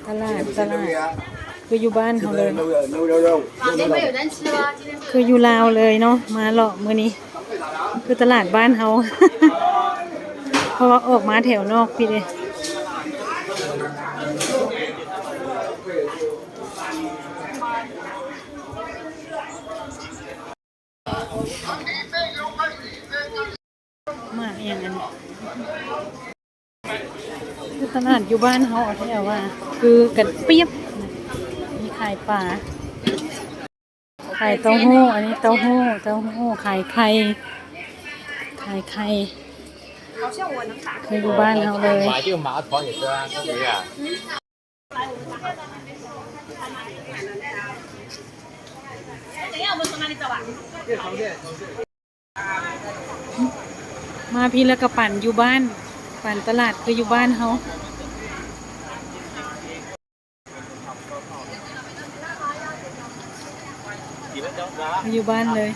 ຕະຫຼາດ ຕະຫຼາດ ຄືຢູ່ບ້ານເຮົາເລີຍ ຄືຢູ່ລາວເລີຍເນາະ. ມາເລາະມື້ນີ້ ຄືຕະຫຼາດບ້ານເຮົາ ເພາະວ່າອອກມາແຖວນອກພີ້ເດ້. ໝາກອີ່ຫຍັງອັນນີ້ ຄືຕະຫຼາດຢູ່ບ້ານເຮົາ ແທ້ວ່າ ຄືກັນປຽບ. ມີຂາຍປາ ຂາຍເຕົ້າຫູ້ ອັນນີ້ເຕົ້າຫູ້ ເຕົ້າຫູ້ ຂາຍໄຂ່ ຂາຍໄຂ່ ຄືຢູ່ບ້ານເຮົາເລີຍ. ມາພີ້ແລ້ວກໍປັ່ນຢູ່ບ້ານ ປັ່ນຕະຫຼາດຄືຢູ່ບ້ານເຮົາ. ຢູ່ບ້ານເລີຍ.